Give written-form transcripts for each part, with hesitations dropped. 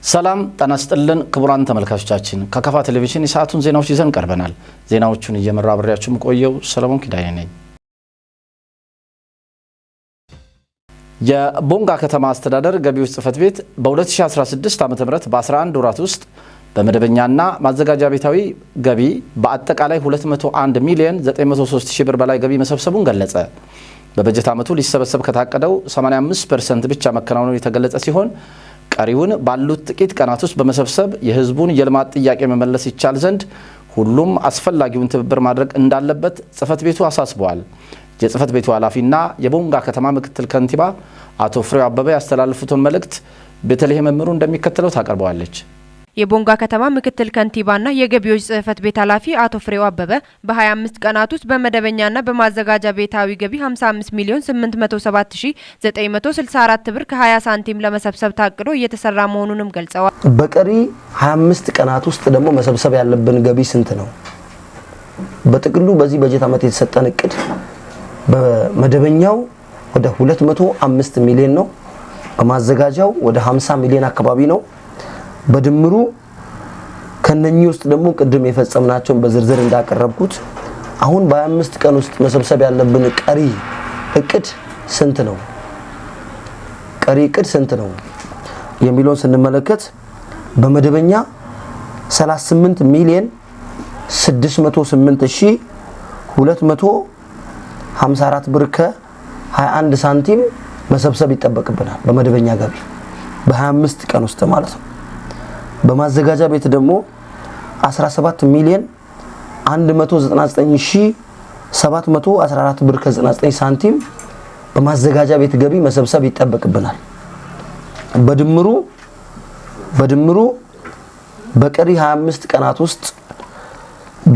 ሰላም ጤና ይስጥልን ክቡራን ተመልካቾቻችን፣ ከከፋ ቴሌቪዥን የሰዓቱን ዜናዎች ይዘን ቀርበናል። ዜናዎቹን እየመራ አብሬያችሁ የምቆየው ሰለሞን ኪዳኔ ነኝ። የቦንጋ ከተማ አስተዳደር ገቢዎች ጽሕፈት ቤት በ2016 ዓ.ም በ11 ወራት ውስጥ በመደበኛና ማዘጋጃ ቤታዊ ገቢ በአጠቃላይ 201 ሚሊዮን 903 ሺህ ብር በላይ ገቢ መሰብሰቡን ገለጸ። በበጀት ዓመቱ ሊሰበሰብ ከታቀደው 85% ብቻ መከናወኑ የተገለጸ ሲሆን፣ ቀሪውን ባሉት ጥቂት ቀናት ውስጥ በመሰብሰብ የሕዝቡን የልማት ጥያቄ መመለስ ይቻል ዘንድ ሁሉም አስፈላጊውን ትብብር ማድረግ እንዳለበት ጽሕፈት ቤቱ አሳስበዋል። የጽሕፈት ቤቱ ኃላፊና የቦንጋ ከተማ ምክትል ከንቲባ አቶ ፍሬው አበበ ያስተላለፉትን መልእክት ቤተልሔም መምህሩ እንደሚከተለው ታቀርበዋለች። የቦንጋ ከተማ ምክትል ከንቲባና የገቢዎች ጽሕፈት ቤት ኃላፊ አቶ ፍሬው አበበ በ25 ቀናት ውስጥ በመደበኛና በማዘጋጃ ቤታዊ ገቢ 55 ሚሊዮን 807,964 ብር ከ20 ሳንቲም ለመሰብሰብ ታቅዶ እየተሰራ መሆኑንም ገልጸዋል። በቀሪ 25 ቀናት ውስጥ ደግሞ መሰብሰብ ያለብን ገቢ ስንት ነው? በጥቅሉ በዚህ በጀት ዓመት የተሰጠን እቅድ በመደበኛው ወደ 205 ሚሊዮን ነው። በማዘጋጃው ወደ 50 ሚሊዮን አካባቢ ነው። በድምሩ ከነኚህ ውስጥ ደግሞ ቅድም የፈጸምናቸውን በዝርዝር እንዳቀረብኩት አሁን በ25 ቀን ውስጥ መሰብሰብ ያለብን ቀሪ እቅድ ስንት ነው? ቀሪ እቅድ ስንት ነው የሚለውን ስንመለከት በመደበኛ 38 ሚሊዮን 608,254 ብር ከ21 ሳንቲም መሰብሰብ ይጠበቅብናል። በመደበኛ ገቢ በ25 ቀን ውስጥ ማለት ነው። በማዘጋጃ ቤት ደግሞ 17 ሚሊዮን 199,714 ብር ከ99 ሳንቲም በማዘጋጃ ቤት ገቢ መሰብሰብ ይጠበቅብናል። በድምሩ በቀሪ 25 ቀናት ውስጥ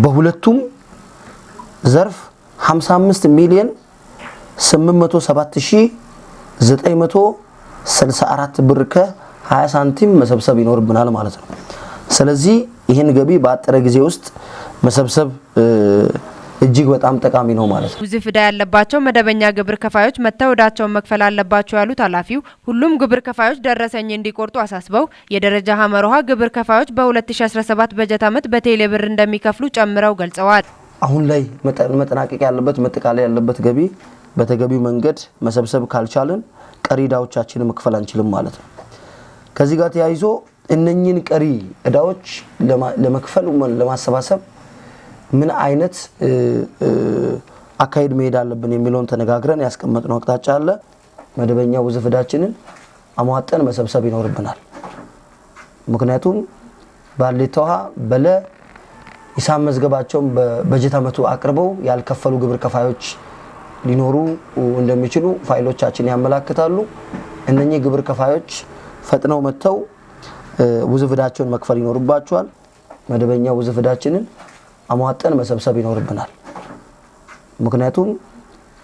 በሁለቱም ዘርፍ 55 ሚሊዮን 807,964 ብር ከ20 ሳንቲም መሰብሰብ ይኖርብናል ማለት ነው። ስለዚህ ይህን ገቢ በአጠረ ጊዜ ውስጥ መሰብሰብ እጅግ በጣም ጠቃሚ ነው ማለት ነው። ውዝፍ ዕዳ ያለባቸው መደበኛ ግብር ከፋዮች መጥተው ዕዳቸውን መክፈል አለባቸው ያሉት ኃላፊው፣ ሁሉም ግብር ከፋዮች ደረሰኝ እንዲቆርጡ አሳስበው፣ የደረጃ ሐ ግብር ከፋዮች በ2017 በጀት ዓመት በቴሌ ብር እንደሚከፍሉ ጨምረው ገልጸዋል። አሁን ላይ መጠናቀቅ ያለበት፣ መጠቃለል ያለበት ገቢ በተገቢው መንገድ መሰብሰብ ካልቻልን ቀሪ ዕዳዎቻችንን መክፈል አንችልም ማለት ነው። ከዚህ ጋር ተያይዞ እነኚህን ቀሪ ዕዳዎች ለመክፈል፣ ለማሰባሰብ ምን አይነት አካሄድ መሄድ አለብን የሚለውን ተነጋግረን ያስቀመጥነው አቅጣጫ አለ። መደበኛ ውዝፍ ዕዳችንን አሟጠን መሰብሰብ ይኖርብናል። ምክንያቱም ባሌታ ውሃ በለ ሂሳብ መዝገባቸውን በበጀት ዓመቱ አቅርበው ያልከፈሉ ግብር ከፋዮች ሊኖሩ እንደሚችሉ ፋይሎቻችን ያመላክታሉ። እነኚህ ግብር ከፋዮች ፈጥነው መጥተው ውዝፍ ዕዳቸውን መክፈል ይኖርባቸዋል። መደበኛ ውዝፍ ዕዳችንን አሟጠን መሰብሰብ ይኖርብናል። ምክንያቱም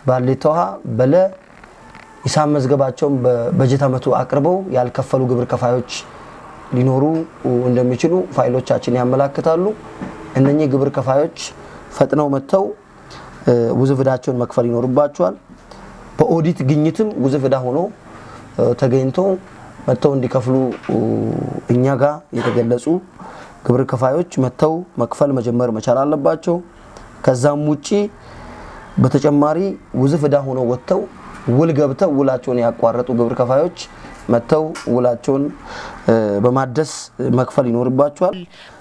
ባሌታ ውሃ በለ ሂሳብ መዝገባቸውን በበጀት ዓመቱ አቅርበው ያልከፈሉ ግብር ከፋዮች ሊኖሩ እንደሚችሉ ፋይሎቻችን ያመላክታሉ። እነኚህ ግብር ከፋዮች ፈጥነው መጥተው ውዝፍ ዕዳቸውን መክፈል ይኖርባቸዋል። በኦዲት ግኝትም ውዝፍ ዕዳ ሆኖ ተገኝቶ መጥተው እንዲከፍሉ እኛ ጋር የተገለጹ ግብር ከፋዮች መጥተው መክፈል መጀመር መቻል አለባቸው። ከዛም ውጪ በተጨማሪ ውዝፍ ዕዳ ሆነው ወጥተው ውል ገብተው ውላቸውን ያቋረጡ ግብር ከፋዮች መጥተው ውላቸውን በማደስ መክፈል ይኖርባቸዋል።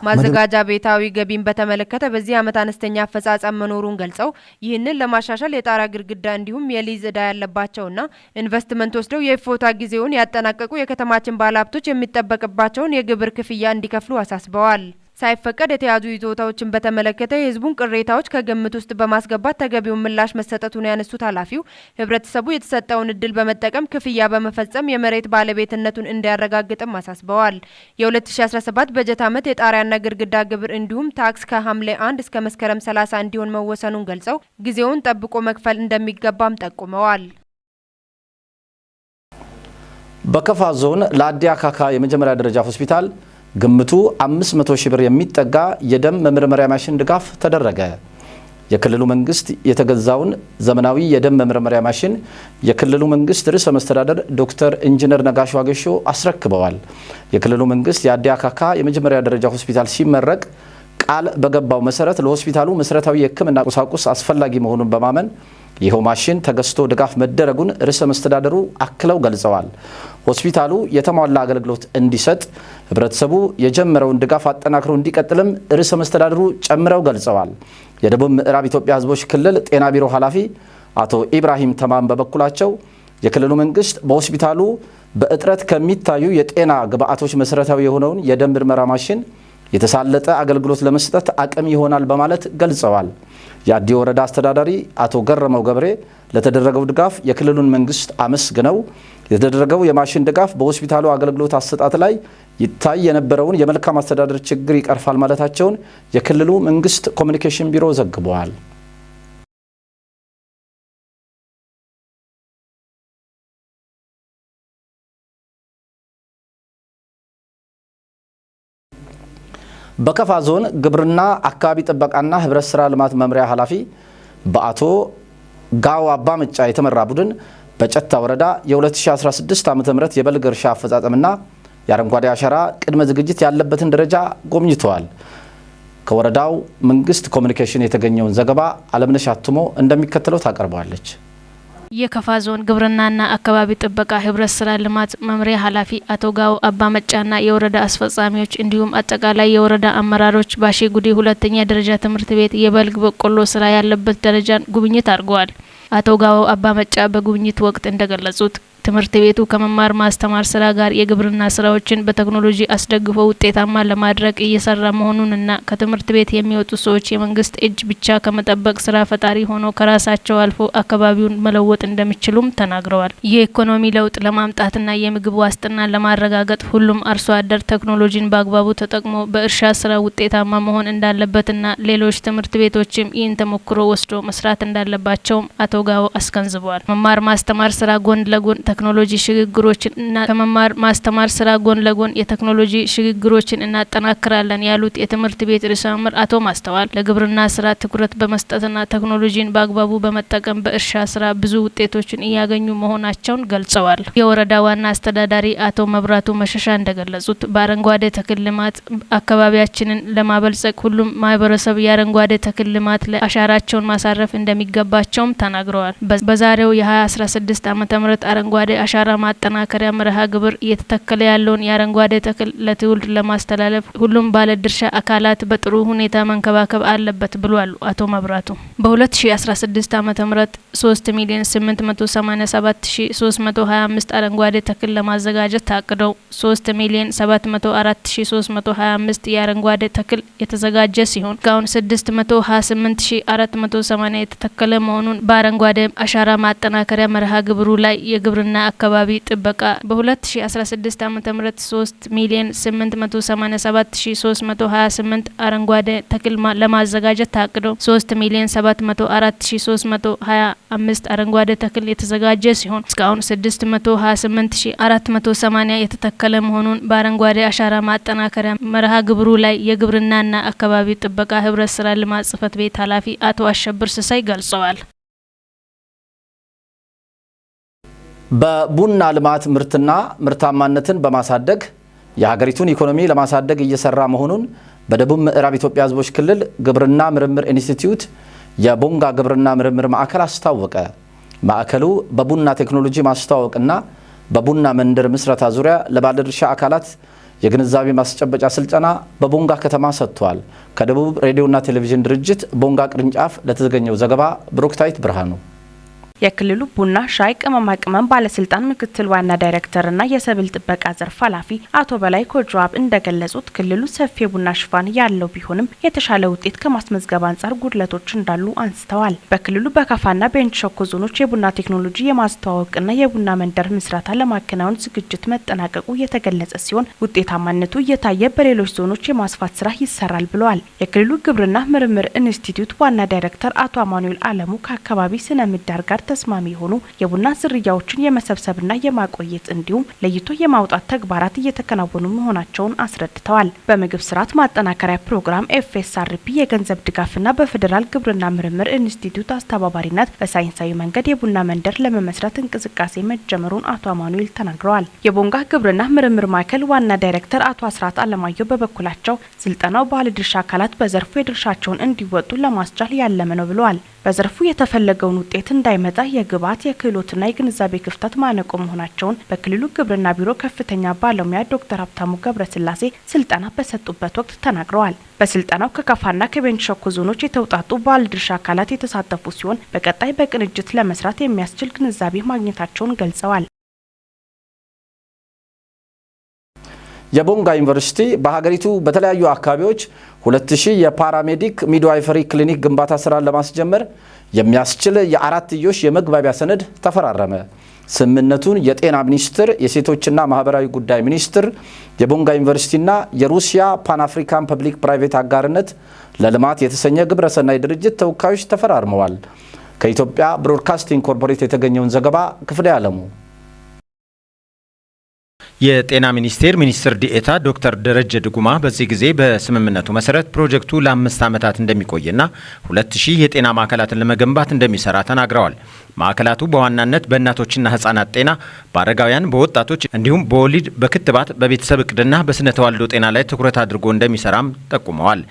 ማዘጋጃ ቤታዊ ገቢን በተመለከተ በዚህ ዓመት አነስተኛ አፈጻጸም መኖሩን ገልጸው፣ ይህንን ለማሻሻል የጣራ ግድግዳ እንዲሁም የሊዝ ዕዳ ያለባቸውና ኢንቨስትመንት ወስደው የእፎይታ ጊዜውን ያጠናቀቁ የከተማችን ባለሀብቶች የሚጠበቅባቸውን የግብር ክፍያ እንዲከፍሉ አሳስበዋል። ሳይፈቀድ የተያዙ ይዞታዎችን በተመለከተ የሕዝቡን ቅሬታዎች ከግምት ውስጥ በማስገባት ተገቢውን ምላሽ መሰጠቱን ያነሱት ኃላፊው፣ ሕብረተሰቡ የተሰጠውን እድል በመጠቀም ክፍያ በመፈጸም የመሬት ባለቤትነቱን እንዲያረጋግጥም አሳስበዋል። የ2017 በጀት ዓመት የጣሪያና ግድግዳ ግብር እንዲሁም ታክስ ከሐምሌ 1 እስከ መስከረም 30 እንዲሆን መወሰኑን ገልጸው፣ ጊዜውን ጠብቆ መክፈል እንደሚገባም ጠቁመዋል። በከፋ ዞን ለአዲ አካካ የመጀመሪያ ደረጃ ሆስፒታል ግምቱ 500 ሺህ ብር የሚጠጋ የደም መመርመሪያ ማሽን ድጋፍ ተደረገ። የክልሉ መንግስት የተገዛውን ዘመናዊ የደም መመርመሪያ ማሽን የክልሉ መንግስት ርዕሰ መስተዳደር ዶክተር ኢንጂነር ነጋሽ ዋጌሾ አስረክበዋል። የክልሉ መንግስት የአዲ አካካ የመጀመሪያ ደረጃ ሆስፒታል ሲመረቅ ቃል በገባው መሰረት ለሆስፒታሉ መሰረታዊ የሕክምና ቁሳቁስ አስፈላጊ መሆኑን በማመን ይኸው ማሽን ተገዝቶ ድጋፍ መደረጉን ርዕሰ መስተዳደሩ አክለው ገልጸዋል። ሆስፒታሉ የተሟላ አገልግሎት እንዲሰጥ ህብረተሰቡ የጀመረውን ድጋፍ አጠናክሮ እንዲቀጥልም ርዕሰ መስተዳደሩ ጨምረው ገልጸዋል። የደቡብ ምዕራብ ኢትዮጵያ ህዝቦች ክልል ጤና ቢሮ ኃላፊ አቶ ኢብራሂም ተማም በበኩላቸው የክልሉ መንግስት በሆስፒታሉ በእጥረት ከሚታዩ የጤና ግብዓቶች መሰረታዊ የሆነውን የደም ምርመራ ማሽን የተሳለጠ አገልግሎት ለመስጠት አቅም ይሆናል በማለት ገልጸዋል። የአዲ ወረዳ አስተዳዳሪ አቶ ገረመው ገብሬ ለተደረገው ድጋፍ የክልሉን መንግስት አመስግነው የተደረገው የማሽን ድጋፍ በሆስፒታሉ አገልግሎት አሰጣጥ ላይ ይታይ የነበረውን የመልካም አስተዳደር ችግር ይቀርፋል ማለታቸውን የክልሉ መንግስት ኮሚኒኬሽን ቢሮ ዘግቧል። በከፋ ዞን ግብርና አካባቢ ጥበቃና ህብረት ስራ ልማት መምሪያ ኃላፊ በአቶ ጋው አባመጫ የተመራ ቡድን በጨታ ወረዳ የ2016 ዓ.ም የበልግ እርሻ አፈጻጸምና የአረንጓዴ አሻራ ቅድመ ዝግጅት ያለበትን ደረጃ ጎብኝተዋል። ከወረዳው መንግስት ኮሚኒኬሽን የተገኘውን ዘገባ አለምነሽ አትሞ እንደሚከተለው ታቀርበዋለች። የከፋ ዞን ግብርናና አካባቢ ጥበቃ ህብረት ስራ ልማት መምሪያ ኃላፊ አቶ ጋው አባመጫና የወረዳ አስፈጻሚዎች እንዲሁም አጠቃላይ የወረዳ አመራሮች ባሼ ጉዴ ሁለተኛ ደረጃ ትምህርት ቤት የበልግ በቆሎ ስራ ያለበት ደረጃን ጉብኝት አድርገዋል። አቶ ጋው አባመጫ በጉብኝት ወቅት እንደገለጹት ትምህርት ቤቱ ከመማር ማስተማር ስራ ጋር የግብርና ስራዎችን በቴክኖሎጂ አስደግፎ ውጤታማ ለማድረግ እየሰራ መሆኑንና ከትምህርት ቤት የሚወጡ ሰዎች የመንግስት እጅ ብቻ ከመጠበቅ ስራ ፈጣሪ ሆኖ ከራሳቸው አልፎ አካባቢውን መለወጥ እንደሚችሉም ተናግረዋል። የኢኮኖሚ ለውጥ ለማምጣትና የምግብ ዋስትና ለማረጋገጥ ሁሉም አርሶ አደር ቴክኖሎጂን በአግባቡ ተጠቅሞ በእርሻ ስራ ውጤታማ መሆን እንዳለበትና ሌሎች ትምህርት ቤቶችም ይህን ተሞክሮ ወስዶ መስራት እንዳለባቸውም አቶ ጋው አስገንዝበዋል። መማር ማስተማር ስራ ጎን ለጎን ቴክኖሎጂ ሽግግሮችን እና ከመማር ማስተማር ስራ ጎን ለጎን የቴክኖሎጂ ሽግግሮችን እናጠናክራለን ያሉት የትምህርት ቤት ርዕሰ መምህር አቶ ማስተዋል ለግብርና ስራ ትኩረት በመስጠትና ቴክኖሎጂን በአግባቡ በመጠቀም በእርሻ ስራ ብዙ ውጤቶችን እያገኙ መሆናቸውን ገልጸዋል። የወረዳ ዋና አስተዳዳሪ አቶ መብራቱ መሸሻ እንደገለጹት በአረንጓዴ ተክል ልማት አካባቢያችንን ለማበልጸግ ሁሉም ማህበረሰብ የአረንጓዴ ተክል ልማት ላይ አሻራቸውን ማሳረፍ እንደሚገባቸውም ተናግረዋል። በዛሬው የ2016 ዓ.ም አረንጓዴ አሻራ ማጠናከሪያ መርሃ ግብር እየተተከለ ያለውን የአረንጓዴ ተክል ለትውልድ ለማስተላለፍ ሁሉም ባለድርሻ አካላት በጥሩ ሁኔታ መንከባከብ አለበት ብሏል አቶ መብራቱ። በ2016 ዓ.ም 3,887,325 አረንጓዴ ተክል ለማዘጋጀት ታቅደው 3,704,325 የአረንጓዴ ተክል የተዘጋጀ ሲሆን እስካሁን 628,480 የተተከለ መሆኑን በአረንጓዴ አሻራ ማጠናከሪያ መርሃ ግብሩ ላይ የግብርና አካባቢ ጥበቃ በ2016 ዓ.ም 3,887,328 አረንጓዴ ተክል ለማዘጋጀት ታቅዶ 3,704,325 አረንጓዴ ተክል የተዘጋጀ ሲሆን እስካሁን 628,480 የተተከለ መሆኑን በአረንጓዴ አሻራ ማጠናከሪያ መርሃ ግብሩ ላይ የግብርናና አካባቢ ጥበቃ ህብረት ስራ ልማት ጽሕፈት ቤት ኃላፊ አቶ አሸብር ሲሳይ ገልጸዋል። በቡና ልማት ምርትና ምርታማነትን በማሳደግ የሀገሪቱን ኢኮኖሚ ለማሳደግ እየሰራ መሆኑን በደቡብ ምዕራብ ኢትዮጵያ ህዝቦች ክልል ግብርና ምርምር ኢንስቲትዩት የቦንጋ ግብርና ምርምር ማዕከል አስታወቀ። ማዕከሉ በቡና ቴክኖሎጂ ማስተዋወቅና በቡና መንደር ምስረታ ዙሪያ ለባለድርሻ አካላት የግንዛቤ ማስጨበጫ ስልጠና በቦንጋ ከተማ ሰጥቷል። ከደቡብ ሬዲዮና ቴሌቪዥን ድርጅት ቦንጋ ቅርንጫፍ ለተገኘው ዘገባ ብሩክታይት ብርሃኑ። የክልሉ ቡና ሻይ ቅመማ ቅመም ባለስልጣን ምክትል ዋና ዳይሬክተርና የሰብል ጥበቃ ዘርፍ ኃላፊ አቶ በላይ ኮጆአብ እንደገለጹት ክልሉ ሰፊ የቡና ሽፋን ያለው ቢሆንም የተሻለ ውጤት ከማስመዝገብ አንጻር ጉድለቶች እንዳሉ አንስተዋል። በክልሉ በካፋና ቤንች ሸኮ ዞኖች የቡና ቴክኖሎጂ የማስተዋወቅና የቡና መንደር ምስረታ ለማከናወን ዝግጅት መጠናቀቁ የተገለጸ ሲሆን ውጤታማነቱ እየታየ በሌሎች ዞኖች የማስፋት ስራ ይሰራል ብለዋል። የክልሉ ግብርና ምርምር ኢንስቲትዩት ዋና ዳይሬክተር አቶ አማኑኤል አለሙ ከአካባቢ ስነ ምህዳር ጋር ተስማሚ የሆኑ የቡና ዝርያዎችን የመሰብሰብና የማቆየት እንዲሁም ለይቶ የማውጣት ተግባራት እየተከናወኑ መሆናቸውን አስረድተዋል። በምግብ ስርዓት ማጠናከሪያ ፕሮግራም FSRP የገንዘብ ድጋፍና በፌዴራል ግብርና ምርምር ኢንስቲትዩት አስተባባሪነት በሳይንሳዊ መንገድ የቡና መንደር ለመመስረት እንቅስቃሴ መጀመሩን አቶ አማኑኤል ተናግረዋል። የቦንጋ ግብርና ምርምር ማዕከል ዋና ዳይሬክተር አቶ አስራት አለማየሁ በበኩላቸው ስልጠናው ባለድርሻ አካላት በዘርፉ የድርሻቸውን እንዲወጡ ለማስቻል ያለመ ነው ብለዋል። በዘርፉ የተፈለገውን ውጤት እንዳይመጣ የግብዓት፣ የክህሎትና የግንዛቤ ክፍተት ማነቆ መሆናቸውን በክልሉ ግብርና ቢሮ ከፍተኛ ባለሙያ ዶክተር ሀብታሙ ገብረስላሴ ስልጠና በሰጡበት ወቅት ተናግረዋል። በስልጠናው ከከፋና ከቤንች ሸኮ ዞኖች የተውጣጡ ባለድርሻ አካላት የተሳተፉ ሲሆን በቀጣይ በቅንጅት ለመስራት የሚያስችል ግንዛቤ ማግኘታቸውን ገልጸዋል። የቦንጋ ዩኒቨርሲቲ በሀገሪቱ በተለያዩ አካባቢዎች 2000 የ paramedic midwifery ክሊኒክ ግንባታ ስራን ለማስጀመር የሚያስችል የአራትዮሽ የመግባቢያ ሰነድ ተፈራረመ። ስምምነቱን የጤና ሚኒስቴር፣ የሴቶችና ማህበራዊ ጉዳይ ሚኒስቴር፣ የቦንጋ ዩኒቨርሲቲና የሩሲያ ፓን አፍሪካን public private አጋርነት ለልማት የተሰኘ ግብረሰናይ ድርጅት ተወካዮች ተፈራርመዋል። ከኢትዮጵያ ብሮድካስቲንግ ኮርፖሬት የተገኘውን ዘገባ ክፍሌ አለሙ። የጤና ሚኒስቴር ሚኒስትር ዲኤታ ዶክተር ደረጀ ድጉማ በዚህ ጊዜ በስምምነቱ መሰረት ፕሮጀክቱ ለ5 ዓመታት እንደሚቆይና 2000 የጤና ማዕከላትን ለመገንባት እንደሚሰራ ተናግረዋል። ማዕከላቱ በዋናነት በእናቶችና ህጻናት ጤና፣ በአረጋውያን፣ በወጣቶች እንዲሁም በወሊድ፣ በክትባት፣ በቤተሰብ እቅድና በስነ ተዋልዶ ጤና ላይ ትኩረት አድርጎ እንደሚሰራም ጠቁመዋል።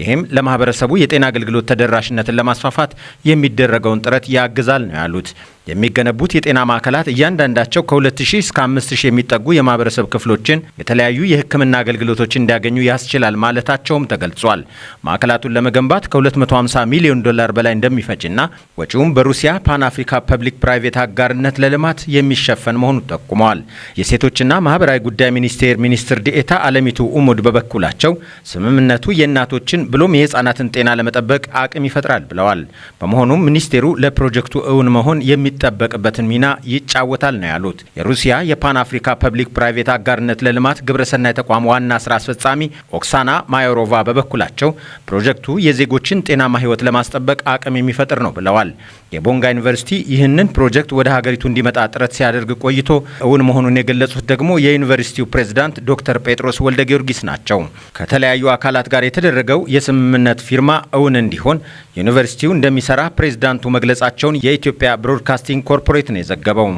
ይህም ለማህበረሰቡ የጤና አገልግሎት ተደራሽነትን ለማስፋፋት የሚደረገውን ጥረት ያግዛል ነው ያሉት። የሚገነቡት የጤና ማዕከላት እያንዳንዳቸው ከ2000 እስከ 5000 የሚጠጉ የማህበረሰብ ክፍሎችን የተለያዩ የሕክምና አገልግሎቶች እንዲያገኙ ያስችላል ማለታቸውም ተገልጿል። ማዕከላቱን ለመገንባት ከ250 ሚሊዮን ዶላር በላይ እንደሚፈጅና ወጪውም በሩሲያ ፓን አፍሪካ public private አጋርነት ለልማት የሚሸፈን መሆኑን ጠቁመዋል። የሴቶችና ማህበራዊ ጉዳይ ሚኒስቴር ሚኒስትር ዲኤታ አለሚቱ ኡሙድ በበኩላቸው ስምምነቱ የእናቶችን ብሎም የህፃናትን ጤና ለመጠበቅ አቅም ይፈጥራል ብለዋል። በመሆኑም ሚኒስቴሩ ለፕሮጀክቱ እውን መሆን የሚጠበቅበትን ሚና ይጫወታል ነው ያሉት። የሩሲያ የፓን አፍሪካ public private አጋርነት ለልማት ግብረሰናይ ተቋም ዋና ስራ አስፈጻሚ ኦክሳና ማዮሮቫ በበኩላቸው ፕሮጀክቱ የዜጎችን ጤናማ ህይወት ለማስጠበቅ አቅም የሚፈጥር ነው ብለዋል። የቦንጋ ዩኒቨርሲቲ ይህንን ፕሮጀክት ወደ ሀገሪቱ እንዲመጣ ጥረት ሲያደርግ ቆይቶ እውን መሆኑን የገለጹት ደግሞ የዩኒቨርሲቲው ፕሬዝዳንት ዶክተር ጴጥሮስ ወልደ ጊዮርጊስ ናቸው። ከተለያዩ አካላት ጋር የተደረገው የስምምነት ፊርማ እውን እንዲሆን ዩኒቨርሲቲው እንደሚሰራ ፕሬዝዳንቱ መግለጻቸውን የኢትዮጵያ ብሮድካስቲንግ ኮርፖሬት ነው የዘገበው።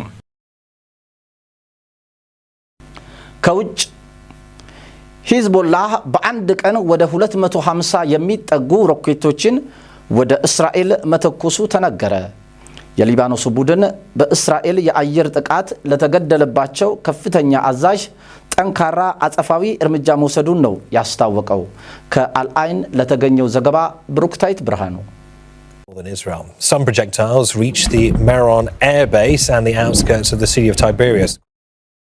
ከውጭ ሂዝቦላህ በአንድ ቀን ወደ 250 የሚጠጉ ሮኬቶችን ወደ እስራኤል መተኮሱ ተነገረ። የሊባኖሱ ቡድን በእስራኤል የአየር ጥቃት ለተገደለባቸው ከፍተኛ አዛዥ ጠንካራ አጸፋዊ እርምጃ መውሰዱን ነው ያስታወቀው። ከአልአይን ለተገኘው ዘገባ ብሩክታይት ብርሃኑ። Israel. Some projectiles reached the Meron air base and the outskirts of the city of Tiberias.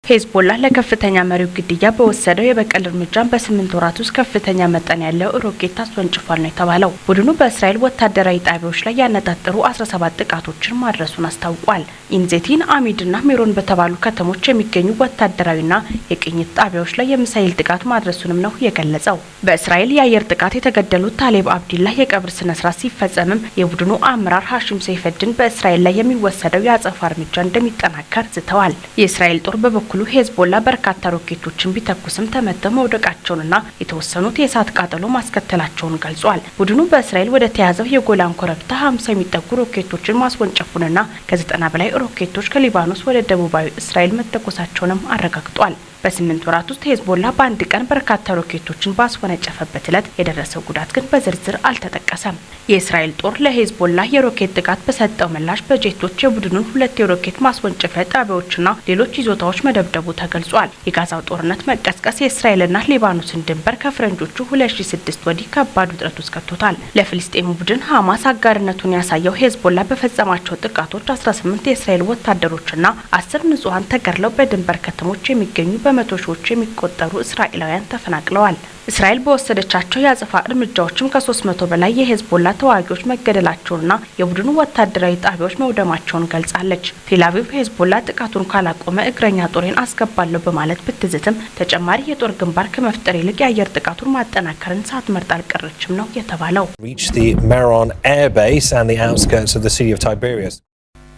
ሄዝቦላ ለከፍተኛ መሪው ግድያ በወሰደው የበቀል እርምጃ በ8 ወራት ውስጥ ከፍተኛ መጠን ያለው ሮኬት አስወንጭፏል ነው የተባለው። ቡድኑ በእስራኤል ወታደራዊ ጣቢያዎች ላይ ያነጣጠሩ 17 ጥቃቶችን ማድረሱን አስታውቋል። ኢንዜቲን፣ አሚድና ሜሮን በተባሉ ከተሞች የሚገኙ ወታደራዊና የቅኝት ጣቢያዎች ላይ የሚሳኤል ጥቃት ማድረሱንም ነው የገለጸው። በእስራኤል የአየር ጥቃት የተገደሉት ታሌብ አብዲላህ የቀብር ስነ ስርዓት ሲፈጸምም የቡድኑ አመራር ሀሺም ሰይፈድን በእስራኤል ላይ የሚወሰደው የአጸፋ እርምጃ እንደሚጠናከር ዝተዋል። የእስራኤል ጦር በበኩሉ ሄዝቦላ በርካታ ሮኬቶችን ቢተኩስም ተመተው መውደቃቸውንና የተወሰኑት የእሳት ቃጠሎ ማስከተላቸውን ገልጿል። ቡድኑ በእስራኤል ወደ ተያዘው የጎላን ኮረብታ 50 የሚጠጉ ሮኬቶችን ማስወንጨፉንና ከ90 በላይ ሮኬቶች ከሊባኖስ ወደ ደቡባዊ እስራኤል መተኮሳቸውንም አረጋግጧል። በ8 ወራት ውስጥ ሄዝቦላ በአንድ ቀን በርካታ ሮኬቶችን ባስወነጨፈበት ዕለት የደረሰው ጉዳት ግን በዝርዝር አልተጠቀሰም። የእስራኤል ጦር ለሄዝቦላ የሮኬት ጥቃት በሰጠው ምላሽ በጄቶች የቡድኑን 2 የሮኬት ማስወንጨፊያ ጣቢያዎችና ሌሎች ይዞታዎች መደብደቡ ተገልጿል። የጋዛው ጦርነት መቀስቀስ የእስራኤልና ሊባኖስን ድንበር ከፈረንጆቹ 2006 ወዲህ ከባድ ውጥረት ውስጥ ከቶታል። ለፍልስጤሙ ቡድን ሐማስ አጋርነቱን ያሳየው ሄዝቦላ በፈጸማቸው ጥቃቶች 18 የእስራኤል ወታደሮችና 10 ንጹሃን ተገድለው በድንበር ከተሞች የሚገኙ በመቶ ሺዎች የሚቆጠሩ እስራኤላውያን ተፈናቅለዋል። እስራኤል በወሰደቻቸው የአጸፋ እርምጃዎችም ከ300 በላይ የሄዝቦላ ተዋጊዎች መገደላቸውንና የቡድኑ ወታደራዊ ጣቢያዎች መውደማቸውን ገልጻለች። ቴል አቪቭ ሄዝቦላ ጥቃቱን ካላቆመ እግረኛ ጦሬን አስገባለሁ በማለት ብትዝትም ተጨማሪ የጦር ግንባር ከመፍጠር ይልቅ የአየር ጥቃቱን ማጠናከርን ሳትመርጥ አልቀረችም ነው የተባለው። Reached the Meron air base and the outskirts of the city of Tiberias.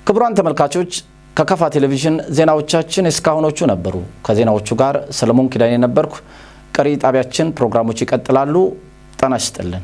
ክቡራን ተመልካቾች፣ ከከፋ ቴሌቪዥን ዜናዎቻችን እስካሁኖቹ ነበሩ። ከዜናዎቹ ጋር ሰለሞን ኪዳኔ ነበርኩ። ቀሪ ጣቢያችን ፕሮግራሞች ይቀጥላሉ። ጤና ይስጥልን።